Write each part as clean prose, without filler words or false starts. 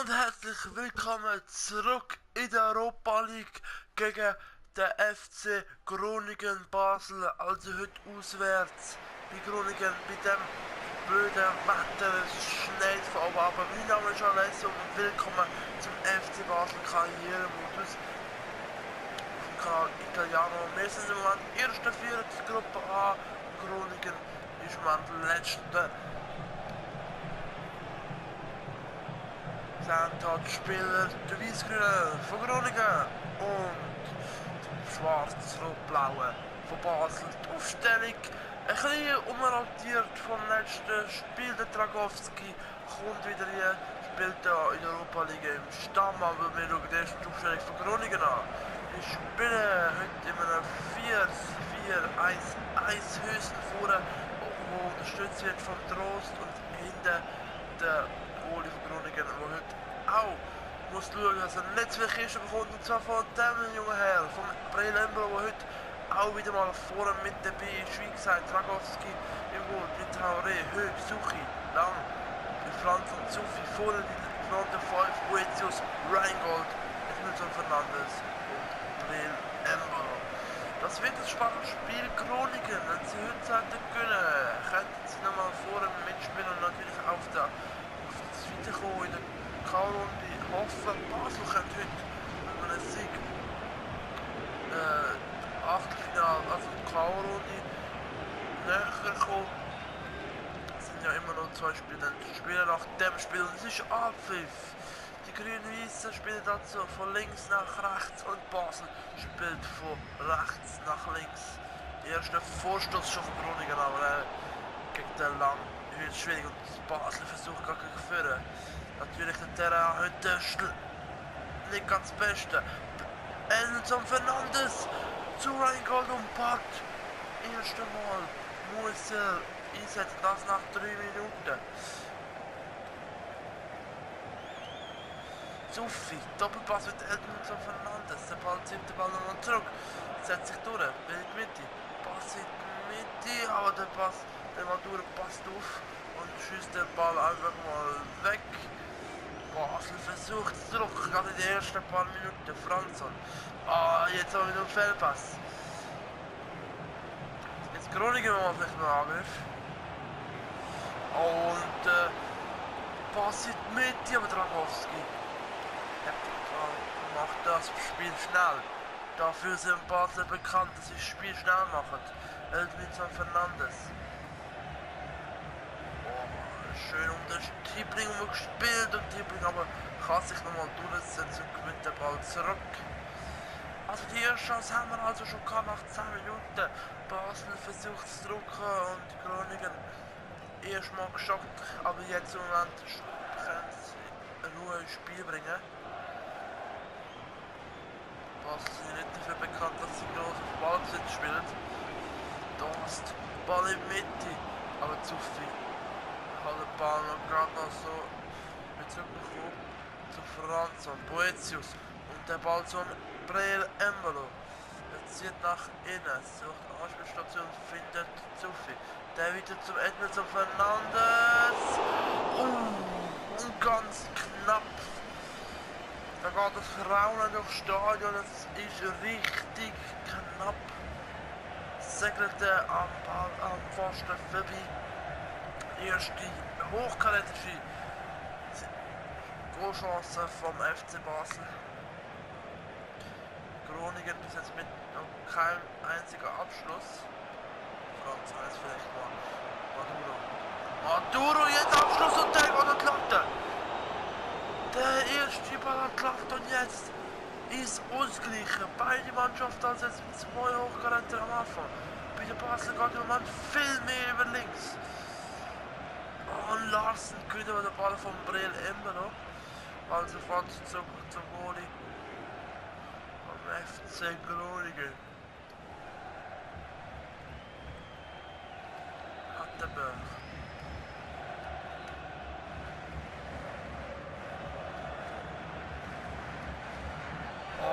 Und herzlich willkommen zurück in der Europa League gegen den FC Groningen Basel. Also heute auswärts bei Groningen bei dem blöden Wetter. Es schneit von oben, aber mein Name ist Alessio und willkommen zum FC Basel Karrieremodus vom Kanal Italiano. Wir sind im Moment erste Vierer der Gruppe A. Groningen ist im Moment letzte. Sind dort Spieler der Weißgrünen von Groningen und die Schwarz-Rot-Blauen von Basel. Die Aufstellung ein bisschen umrotiert vom letzten Spiel. Der Dragowski kommt wieder hier, spielt hier in der Europa League im Stamm, aber wir schauen erst die Aufstellung von Groningen an. Ich spiele heute in einem 4-4-1-1 höchsten vorne, wo unterstützt wird von Trost und hinten der Goalie von Groningen, der heute auch muss schauen, dass er nicht zu viel Kisten bekommt, und zwar von dem jungen Herr, von Breel Embolo, der heute auch wieder mal vorne mit dabei ist. Wie gesagt, Dragowski im Goal, mit Traoré, Höck, Suchi, Lang, mit Franz und Sufi, vorne die Front der 5, Boetius, Rheingold, Edmundson Fernandes und Breel Embolo. Das wird ein spannendes Spiel. Groningen, wenn sie heute sollten können, könnten sie nochmal vorne mitspielen und natürlich auf das Weiterkommen in der K-Runde hoffen. Basel könnte heute mit einem Sieg Achtelfinale, also die K-Runde, näher kommen. Es sind ja immer noch zwei Spiele, die spielen nach dem Spiel und es ist Abpfiff. Die Grün-Weißen spielen dazu von links nach rechts und Basel spielt von rechts nach links. Der erste Vorstoß schon von Groningen, aber gegen den Lang wird schwierig und Basel versucht gar nicht zu führen. Natürlich der Terrain heute nicht ganz das Beste. Edmundson Fernandes zu Rheingold und packt. Erste Mal muss er einsetzen, das nach 3 Minuten. Sufi, Doppelpass mit Edmundson Fernandes. Der Ball zieht den Ball nochmal zurück. Setzt sich durch, will in die Mitte. Pass in die Mitte, aber der Pass, der Madur passt auf und schießt den Ball einfach mal weg. Basel versucht es zurück, gerade in den ersten paar Minuten. Franzson. Jetzt haben wir wieder einen Fehlpass. Jetzt Groningen mal vielleicht einen Angriff. Und Pass in die Mitte, aber Dragowski. Macht das Spiel schnell. Dafür sind Basel bekannt, dass sie das Spiel schnell machen. Edmundson Fernandes. Schön unter Tiebling gespielt und Tiebling aber kann sich nochmal durchsetzen und gewinnt den Ball zurück. Also die erste Chance haben wir also schon gehabt nach 10 Minuten. Basel versucht zu drücken und Groningen erstmal geschockt, aber jetzt im Moment können sie Ruhe ins Spiel bringen. Basel sind nicht dafür bekannt, dass sie groß auf Ballbesitz spielen. Dost, Ball in die Mitte, aber zu viel. Hat den Ball noch gerade noch so wieder zurückbekommen zu Franzson, Boetius und der Ball zum Breel Embolo. Er zieht nach innen, sucht eine Anspielstation, findet Sufi. Der wieder zum Edmundson Fernandes. Und ganz knapp. Da geht das Raunen durchs Stadion, es ist richtig knapp. Segelte am Ball am Pfosten vorbei. Erste hochkarätische Goalchance vom FC Basel. Groningen bis jetzt mit noch keinem einzigen Abschluss. Franz heißt vielleicht mal Maduro jetzt Abschluss und der geht an die Latte. Der erste Ball an die Latte und jetzt ist ausgeglichen. Beide Mannschaften also jetzt mit 2 hochkaräter am Anfang. Bei der Basel geht im Moment viel mehr über links. Und Larsen gewinnt aber den Ball von Breel Embolo. Also fährt zum Goalie vom FC Groningen. Hattenberg.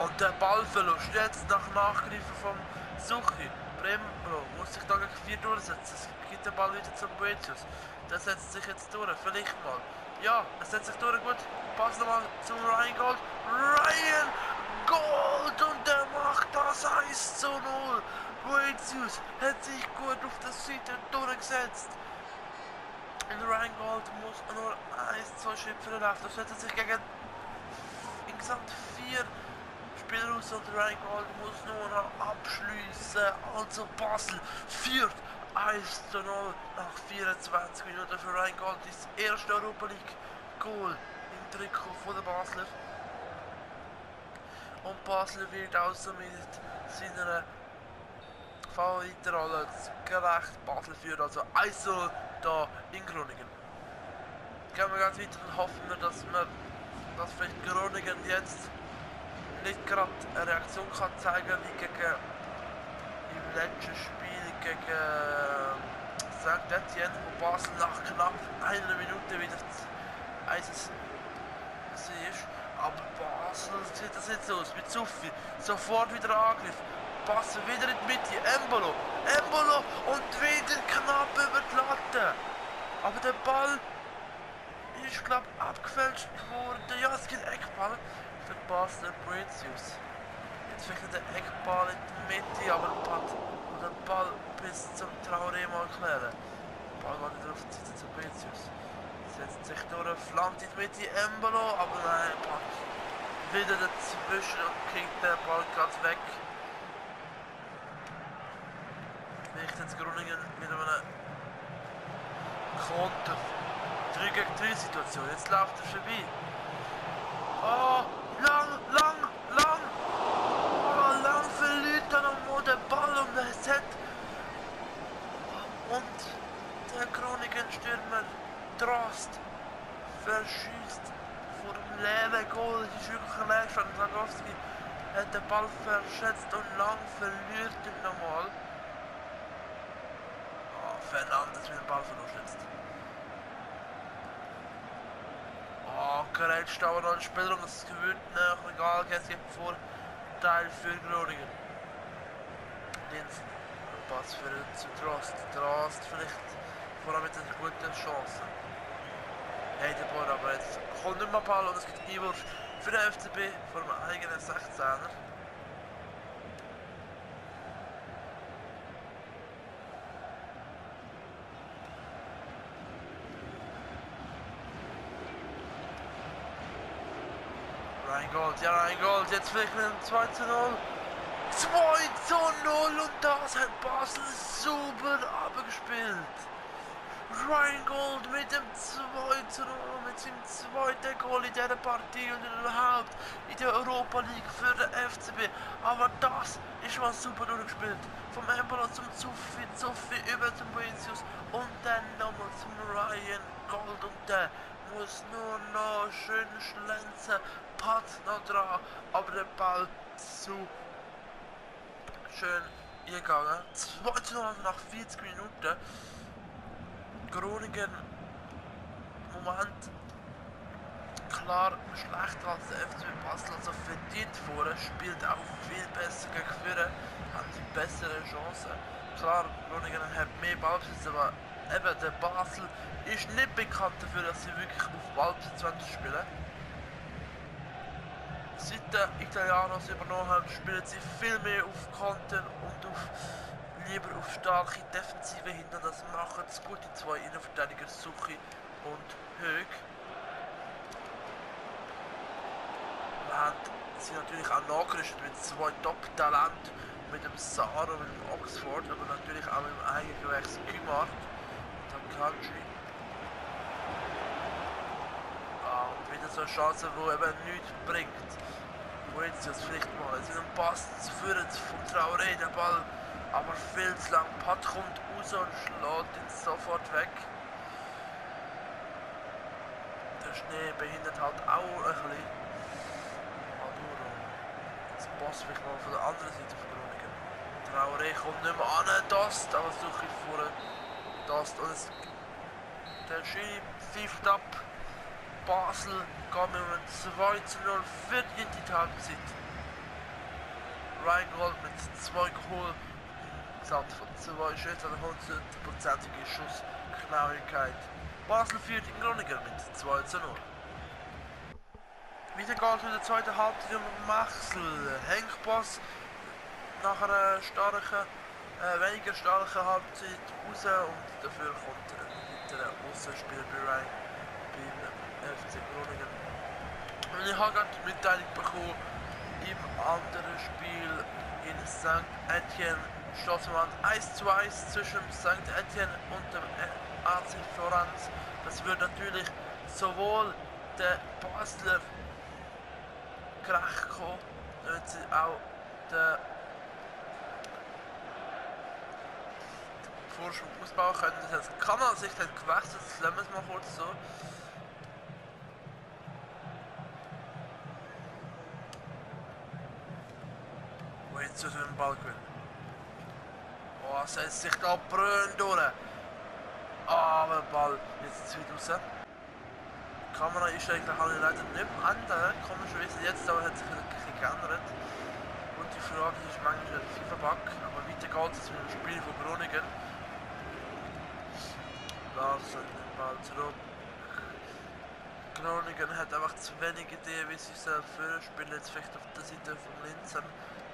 Und der Ballverlust jetzt nach Nachgreifen vom Suchi. Brembro muss sich da gegen 4 durchsetzen. Es gibt den Ball wieder zum Boetius. Der setzt sich jetzt durch, vielleicht mal. Ja, es setzt sich durch gut. Pass nochmal zum Ryan Gold. Ryan Gold und der macht das 1:0. Boetius hat sich gut auf der Seite durchgesetzt. Und Ryan Gold muss nur 1-2 Schipfer laufen. Das setzt sich gegen insgesamt 4 Spieler aus und Ryan Gold muss nur noch abschließen. Also Basel führt 1:0 nach 24 Minuten für Ryan Gold. Das erste Europa League Goal im Trikot von der Basler. Und Basel wird also mit seiner Favoritenrolle gerecht. Basel führt also 1:0 da in Groningen. Gehen wir ganz weiter und hoffen wir, dass vielleicht Groningen jetzt nicht gerade eine Reaktion kann zeigen wie gegen im letzten Spiel gegen St. Etienne, wo Basel nach knapp einer Minute wieder 1 war. Aber Basel sieht das jetzt aus mit Suffi. Sofort wieder Angriff. Passen wieder in die Mitte. Embolo und wieder knapp über die Latte. Aber der Ball ist, glaube ich, abgefälscht worden. Ja, es gibt Eckball. Der Basler Boetius. Jetzt vielleicht der Eckball in der Mitte, aber den Ball bis zum Traoré mal klären. Der Ball geht wieder auf die Seite zu Boetius. Setzt sich durch, flankt in die Mitte, Embolo, aber nein, packt wieder dazwischen und kriegt den Ball ganz weg. Vielleicht jetzt Groningen wieder eine Konter. 3 gegen 3 Situation, jetzt läuft er vorbei. Oh, lang! Oh, lang verliert er noch den Ball und der Set. Und der Groningen-Stürmer Trost verschießt vor dem leeren Goal. Es ist wirklich ein Leerstand. Zagowski hat den Ball verschätzt und lang verliert ihn nochmal. Oh, Fernandes mit dem Ball verlust. Oh, Gerät Stauer noch ein Spieler und es gewinnt nach egal, es gibt Vorteil für Groningen. Linsen, ein Pass für zu Trost. Trost vielleicht vor allem mit einer guten Chance. Hey, der Ball, aber jetzt kommt nicht mehr Ball und es gibt Einwurf für den FCB vor einem eigenen 16er. Ryan Gold, jetzt vielleicht mit einem 2:0. 2:0 und das hat Basel super abgespielt. Ryan Gold mit dem 2:0, mit seinem zweiten Goal in dieser Partie und überhaupt in der Europa League für den FCB. Aber das ist mal super durchgespielt. Vom Embolo zum Zuffi über zum Boetius und dann nochmal zum Ryan Gold und der muss nur noch schön schlenzen, Pat noch dran, aber der Ball zu schön eingegangen. 2:0 nach 40 Minuten. Groningen im Moment klar schlechter als der FCB Basel, also verdient vorne, spielt auch viel besser gegen vorne, haben die bessere Chancen. Klar, Groningen hat mehr Ballbesitz, aber eben der Basel ist nicht bekannt dafür, dass sie wirklich auf Ballbesitz spielen. Seit der Italianos übernommen haben, spielen sie viel mehr auf Konter und lieber auf starke Defensive hinter. Das machen es gut, die zwei Innenverteidiger Suchi und Hög. Sie natürlich auch nachgerüstet mit zwei Top-Talenten, mit dem Saro und mit dem Oxford, aber natürlich auch mit dem Eigengewächs Kümart und Takanji. Und wieder so eine Chance, die eben nichts bringt. Wo jetzt vielleicht mal jetzt wieder einen Pass zu führen vom Traoré, der Ball, aber viel zu lang. Pat kommt raus und schlägt ihn sofort weg. Der Schnee behindert halt auch ein bisschen. Jetzt passt vielleicht mal von der anderen Seite von Groningen. Traoré kommt nicht mehr an, Dost, aber suche ich vorne. Dost und der Schiri pfeift ab. Basel geht mit einem 2:0 für die Halbzeit. Ryan Gold mit 2 Goal. Insgesamt von 2 Schüssen, eine 100%ige Schussgenauigkeit. Basel führt in Groningen mit 2:0. Wieder geht es in der zweiten Halbzeit um Maxl. Henkpass nach einer starken, weniger starken Halbzeit raus und dafür kommt ein weiterer Aussenspieler beim FC Groningen. Und ich habe gerade die Mitteilung bekommen, im anderen Spiel in St. Etienne steht es 1:1 zwischen St. Etienne und dem AC Florenz. Das wird natürlich sowohl der Basler gerecht kommen, damit sie auch den Vorsprung ausbauen können. Das heißt, Kanal sich hat gewechselt, das lassen wir es mal kurz so. Und jetzt zu den Ball gewinnen. Oh, setzt sich da Brünn durch. Aber der Ball jetzt wieder raus. Die Kamera ist eigentlich habe ich leider nicht ändern, komischerweise. Jetzt aber hat sich ein bisschen geändert. Und die Frage ist manchmal ein FIFA-Bug, aber weiter geht es mit dem Spiel von Groningen. Larsen den Ball zurück. Groningen hat einfach zu wenig Ideen, wie sie selbst führen. Spielen jetzt vielleicht auf der Seite von Linzen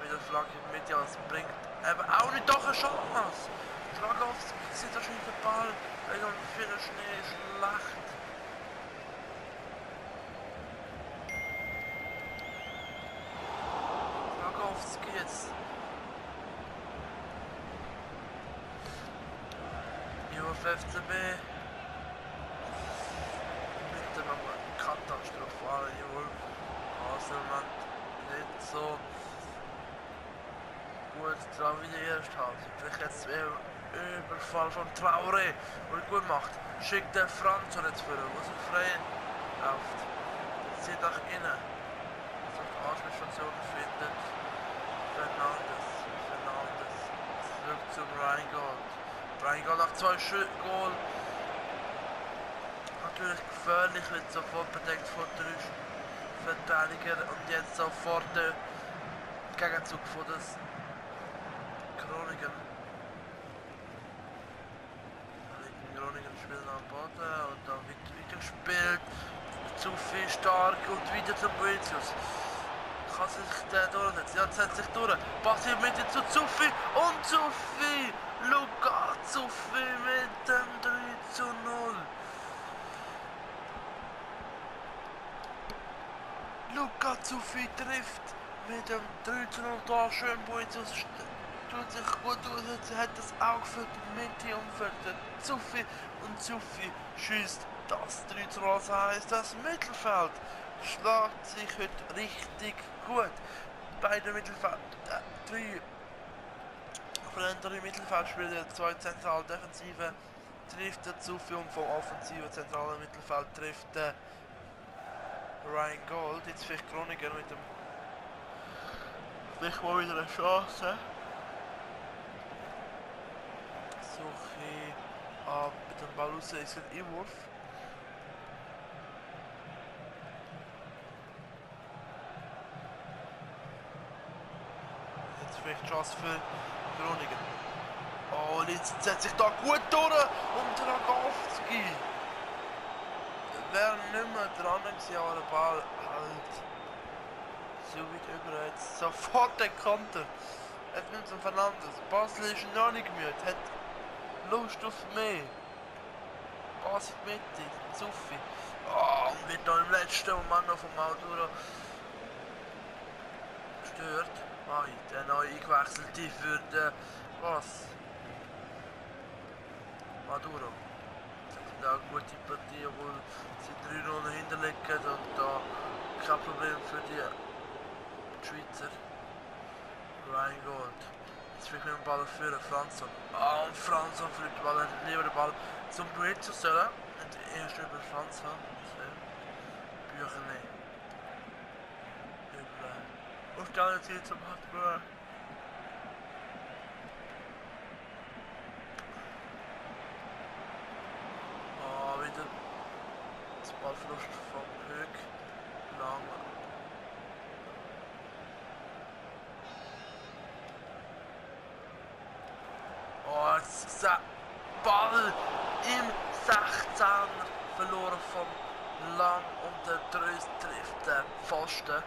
mit der Flagge in Mitte, das bringt eben auch nicht doch eine Chance. Schlagowski sieht wahrscheinlich den Ball, wegen viel Schnee schlecht. Schlagowski jetzt. Auf FCB mit dem katastrophalen Jahr. Haselmann nicht so gut dran wie die erste Halbzeit. Vielleicht jetzt Überfall von Traoré, der gut macht. Schickt der Franz jetzt vor, wo sich frei läuft. Zieht nach innen. Sucht Anschlussstation, findet Fernandes. Zurück zum Rheingold. Rheingold nach 2 Goal. Natürlich gefährlich, wird sofort bedeckt von 3 Verteidiger und jetzt sofort der Gegenzug von das Groningen. Groningen spielt am Boden und dann wird wieder gespielt. Zu viel stark und wieder zum Boetius. Kann sich der durchsetzen? Ja, setzt sich durch. Passiert mit zu Zuffi und Zuffi. Luca Zuffi mit dem 3:0. Luca Zuffi trifft mit dem 3:0 da. Schön Boetius tut sich gut durchsetzen, hat das Auge für die Mitte und für den Zuffi. Und Zuffi schießt das 3:0. Das heisst, das Mittelfeld schlägt sich heute richtig gut. Beide Mittelfeld, drei Mittelfeldspieler, 2 zentrale Defensive trifft der Zuffi und vom offensiven zentralen Mittelfeld trifft der Rheingold. Jetzt vielleicht Groningen mit dem vielleicht mal wieder eine Chance. Suche ab mit dem Ball raus, ist ein Einwurf. Jetzt vielleicht Chance für Groningen. Oh, jetzt setzt sich da gut durch und Dragowski. Wäre nicht mehr dran gewesen, aber der Ball halt so weit über jetzt. Sofort der Konter. Jetzt nimmt es Fernandes. Basel ist noch nicht müde, hat Lust auf mehr. Basel Mitte, Zuffi. Oh, und wird da im letzten Moment noch vom Maduro gestört. Ah, der neu eingewechselte für den was? Maduro. Das ist auch eine gute Partie, obwohl sie 3 Runden hinterlegen und da kein Problem für die Schweizer. Rheingold. Jetzt will ich mit dem Ball führen, Franzson. Ah, und Franzson fliegt den Ball, hat lieber den Ball zum Boetius sollen. Und erst über Franzson. Bücher nicht. Auf der anderen Seite zum Hartmüller. Oh, wieder das Ballverlust vom Höck. Lang. Oh, jetzt ist der Ball im 16 Zehner verloren vom Lang und der Drös trifft den Pfosten.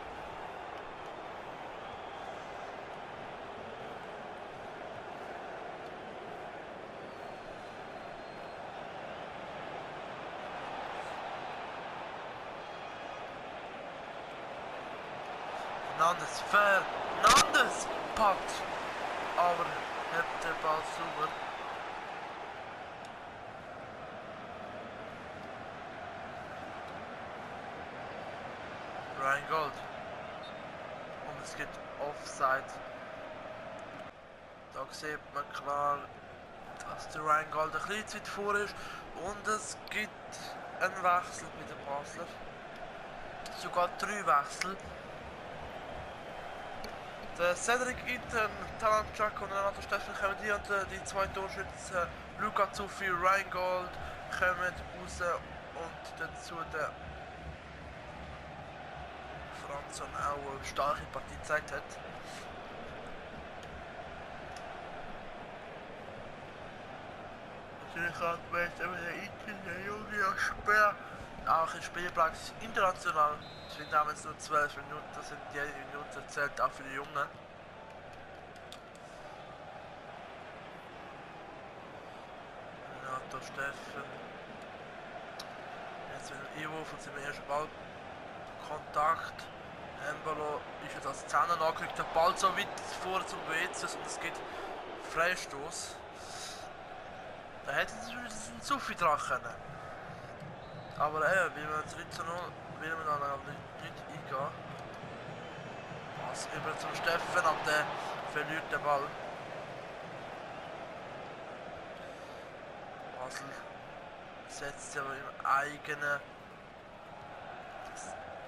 Fernandes packt, aber hebt den Ball sauber. Rheingold. Und es gibt Offside. Da sieht man klar, dass der Rheingold ein bisschen zu weit vor ist. Und es gibt einen Wechsel bei den Basler. Sogar 3 Wechsel. Der Cedric Itten, Talant Chuck und Renato Steffen kommen die und die 2 Torschützen Luca Zuffi, Rheingold kommen raus und dazu der Franzon auch eine starke Partie gezeigt hat. Natürlich hat man jetzt eben der Itten, der Junge Speer, auch in Spielpraxis international. Ich finde damals nur 12 Minuten, das sind jede Minute zählt auch für die Jungen. Renato Steffen. Jetzt mit dem Ivo von seinem ersten Ballkontakt. Embolo ist jetzt als 10er nachgerückt, der Ball so weit vor zum WC und es geht Freistoß. Da hätten sie schon zu viel dran können. Aber weil wir 13-0 will man dann aber nicht eingehen. Pass über zum Steffen, aber der verliert den Ball. Basel setzt sich aber im eigenen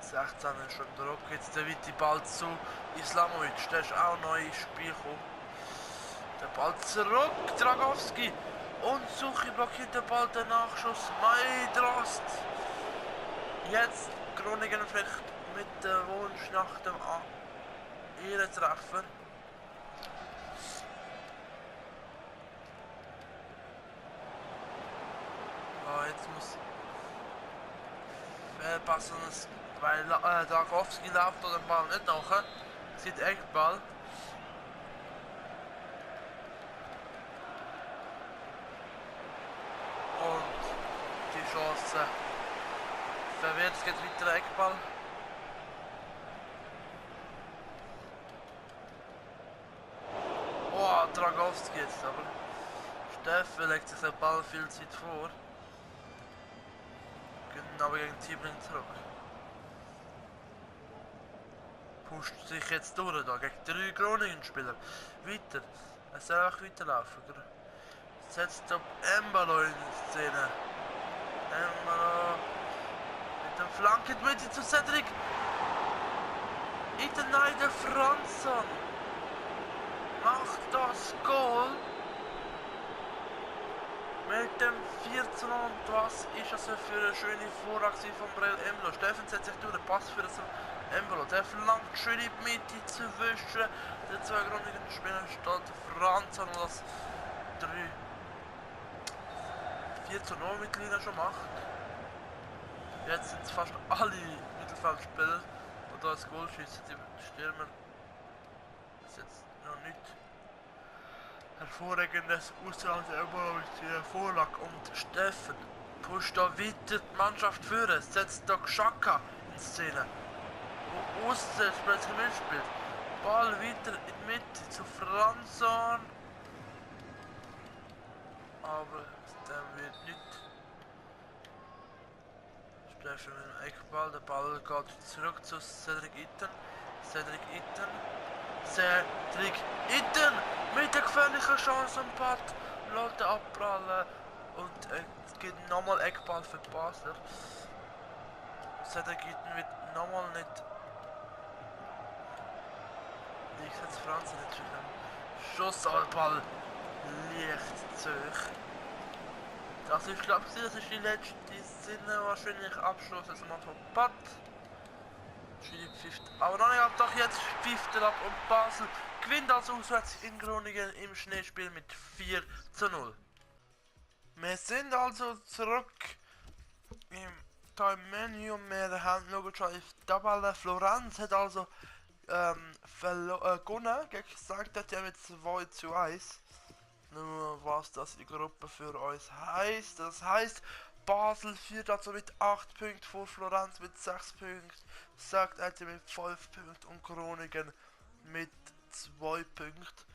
16 schon Druck. Jetzt der weite Ball zu Islamovic, der ist auch neu ins Spiel gekommen. Der Ball zurück, Dragowski. Und Suchi blockiert den Ball, der Nachschuss, Maidrast. Jetzt Groningen vielleicht mit dem Wunsch nach dem Ehrentreffen. Jetzt muss verpassen, weil Dragowski läuft den Ball nicht nach. Sieht Eckball. Und die Chance verwehrt, es geht weiter Eckball. Oh, Dragowski jetzt aber. Steffen legt sich den Ball viel Zeit vor. Geht aber gegen Tiebling zurück. Pusht sich jetzt durch da, gegen 3 Groningen-Spieler. Weiter. Es soll auch weiterlaufen, oder? Setzt ab Embolo in die Szene. Embolo mit dem Flanke in die Mitte zu Cedric. In der Neide Franzon macht das Goal. Mit dem 14 und was ist also für eine schöne Vorlage von Brel Embolo. Steffen setzt sich durch den Pass für das Embolo. Der flankt schön in die Mitte zwischen den 2 Groningen-Spielern steht Franzon, das 4:0 mittlerweile schon macht. Jetzt sind es fast alle Mittelfeldspieler, die da das Goal schießen. Die Stürmer ist jetzt noch nicht hervorragendes Ausland mit der Vorlage. Und Steffen pusht da weiter die Mannschaft führen, setzt da Xhaka in Szene, wo außen plötzlich mitspielt. Ball weiter in die Mitte zu Franzon. Aber dem wird nicht. Steffen mit dem Eckball, der Ball geht zurück zu Cedric Itten. Cedric Itten mit der gefährlichen Chance am Pad, lässt er abprallen und es gibt nochmal Eckball für die Basler. Cedric Itten wird nochmal nicht. Ich setze Franz nicht für den Schuss, aber der Ball leicht zu hoch. Das ist, glaube ich, das ist die letzte Szene, wahrscheinlich Abschluss, also mal von Pad. Aber noch nicht ab, doch jetzt pfeift er ab und Basel gewinnt als auswärts in Groningen im Schneespiel mit 4:0. Wir sind also zurück da im Menü und wir haben schauen schon auf die Tabelle. Florenz hat also gewonnen gegen St. Etienne mit 2:1. Nur was das in der Gruppe für uns heisst. Das heisst, Basel führt also mit 8 Punkten vor Florenz mit 6 Punkten, St. Etienne mit 5 Punkten und Groningen mit 2 Punkten.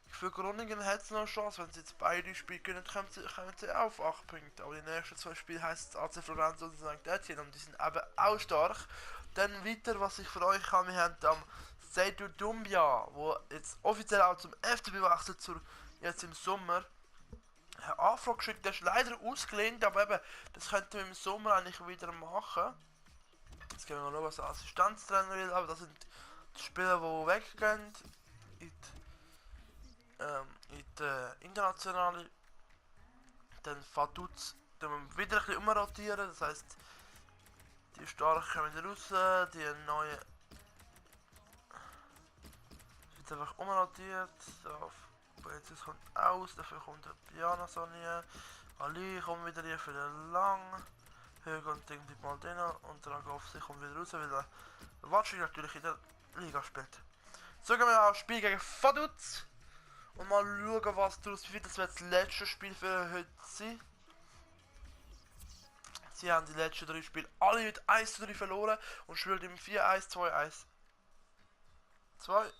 Für Groningen hat es noch eine Chance, wenn sie jetzt beide Spiele gewinnen, kommen sie auf 8 Punkte. Aber die nächsten 2 Spiele heisst es AC Florenz und St. Etienne und die sind eben auch stark. Dann weiter, was ich für euch habe, wir haben am Seydou Doumbia, wo jetzt offiziell auch zum FCB wechselt, jetzt im Sommer. Eine Anfrage geschickt, der ist leider ausgelehnt, aber eben, das könnten wir im Sommer eigentlich wieder machen. Jetzt gehen wir mal schauen, was der Assistenztrainer will, aber das sind die Spieler, die weggehen in die internationale. Dann Vaduz, dann wir wieder ein bisschen umrotieren, das heisst, die Starken kommen wieder raus, die neuen wird einfach umrotiert. So, jetzt kommt aus, dafür kommt der Piano Sonny, Ali kommt wieder hier für den Lang, Höger und Ding bleibt mal drin und Dragowski kommt wieder raus, weil der Watschig natürlich in der Liga spielt. So gehen wir aufs Spiel gegen Vaduz und mal schauen, was daraus wird. Das wird das letzte Spiel für heute sein. Sie haben die letzten 3 Spiele alle mit 1:3 verloren und spielen im 4-1, 2-1, 2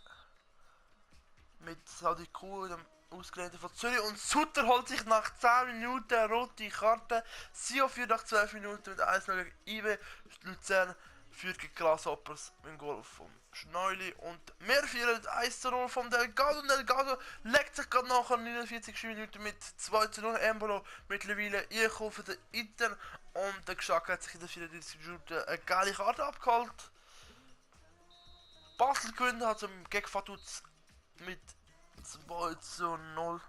mit Sadiku, dem Ausgelehnten von Zürich, und Sutter holt sich nach 10 Minuten eine rote Karte. Sio führt nach 12 Minuten mit 1:0 gegen IB. Luzern führt gegen Grasshoppers mit dem Goal vom Schneuli und wir führen 1:0 vom Delgado, und Delgado legt sich gerade nachher 49 Minuten mit 2:0. Embolo mittlerweile eingekommen für den Inter und der Geschak hat sich in den 34 Minuten eine geile Karte abgeholt. Basel gewinnt also gegen Vaduz mit 2:0.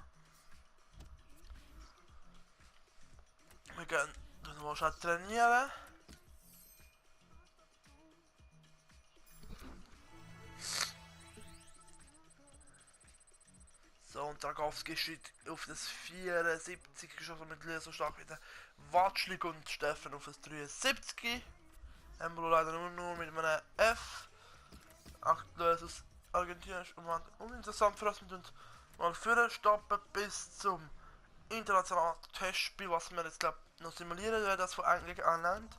Wir gehen dann mal schnell trainieren. So, und Dragowski steht auf das 74 geschossen mit so stark wie der Watschlik und Steffen auf das 73. Embolo leider nur mit einem F. 8 aus Argentinien ist uninteressant für uns. Wir mal vorne stoppen bis zum internationalen Testspiel, was wir jetzt glaub noch simulieren werden, das von England anlernt.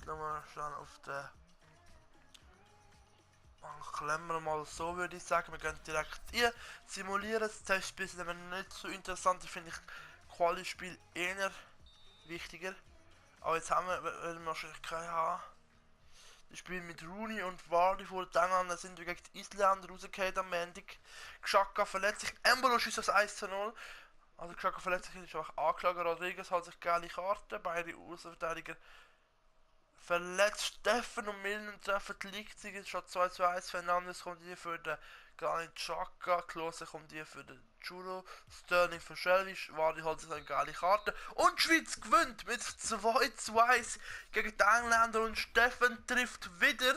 Schauen wir schnell auf den. Klemmen wir mal so, würde ich sagen. Wir gehen direkt hier simulieren. Das Testspiel ist aber nicht so interessant. Ich finde Quali-Spiel eher wichtiger. Aber jetzt haben wir wahrscheinlich keine haben. Das Spiel mit Rooney und Vardy vor dann sind wir gegen die Isländer rausgefallen am Montag. Xhaka verletzt sich, Embolo schießt das 1:0. Also Xhaka verletzt sich, ist auch angeschlagen. Rodriguez hat sich geile Karte, beide Außenverteidiger verletzt. Steffen und Milner treffen die Leipziger, schon 2:1. Fernandes kommt hier für den Granit Xhaka, Klose kommt hier für den Churo, Sterling für Schelwisch, Vardy holt sich eine geile Karte und die Schweiz gewinnt mit 2:1 gegen die Engländer und Steffen trifft wieder.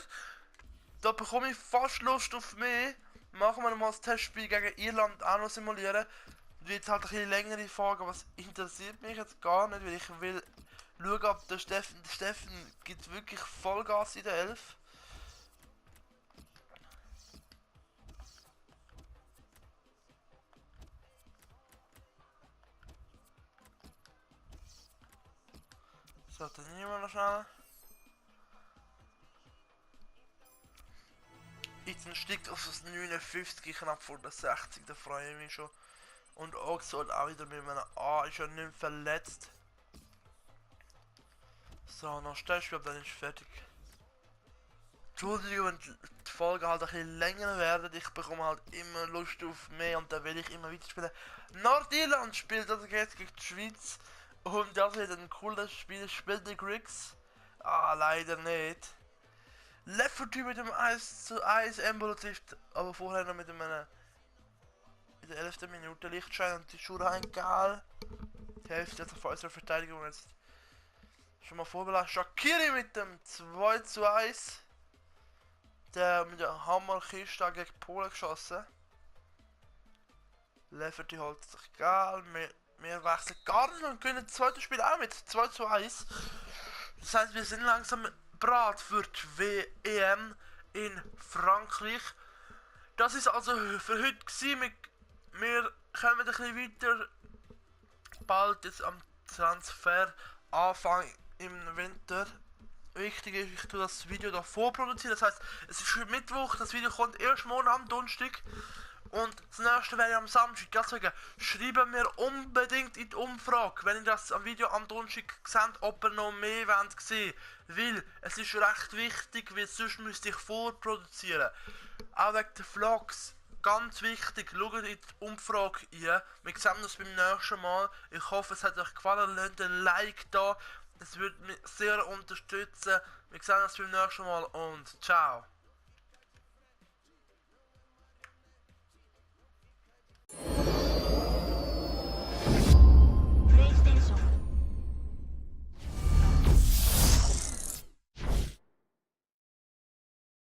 Da bekomme ich fast Lust auf mehr. Machen wir mal das Testspiel gegen Irland auch noch simulieren. Das wird halt ein bisschen längere Frage, aber es interessiert mich jetzt gar nicht, weil ich will schauen, ob der Steffen gibt wirklich Vollgas in der 11. So, dann nehmen wir noch schnell. Jetzt steigt auf das 59 knapp vor der 60, da freue ich mich schon. Und Oxford auch wieder mit meiner A, ist ja nicht verletzt. So, noch Stellspiel, dann ist fertig. Entschuldigung, wenn die Folge halt ein bisschen länger werden, ich bekomme halt immer Lust auf mehr und dann will ich immer weiter spielen. Nordirland spielt also jetzt gegen die Schweiz und das wird ein cooles Spiel, spielt die Griggs. Ah, leider nicht. Lefferty mit dem 1:1, Embolo trifft aber vorher noch mit einem in der 11. Minute Lichtschein und die Schuhe geil. Die Hälfte jetzt von unserer Verteidigung jetzt schon mal vorbelastet. Shaqiri mit dem 2:1. Der mit der Hammerkiste gegen Polen geschossen. Lefferty holt sich geil. wir wechseln gar nicht und gewinnen das zweite Spiel auch mit 2:1. Das heißt, wir sind langsam bereit für die WM in Frankreich. Das ist also für heute gewesen. Wir kommen ein bisschen weiter. Bald jetzt am Transfer Anfang im Winter. Wichtig ist, ich tue das Video davor produzieren. Das heißt, es ist Mittwoch, das Video kommt erst morgen am Donnerstag. Und das nächste wäre am Samstag. Deswegen schreiben wir unbedingt in die Umfrage, wenn ihr das am Video am Donnerstag seht, ob ihr noch mehr wollt sehen. Weil es ist recht wichtig, weil sonst müsste ich vorproduzieren. Auch wegen den Vlogs. Ganz wichtig, schaut in die Umfrage ein. Wir sehen uns beim nächsten Mal. Ich hoffe, es hat euch gefallen. Lasst ein Like da. Es würde mich sehr unterstützen. Wir sehen uns beim nächsten Mal und ciao.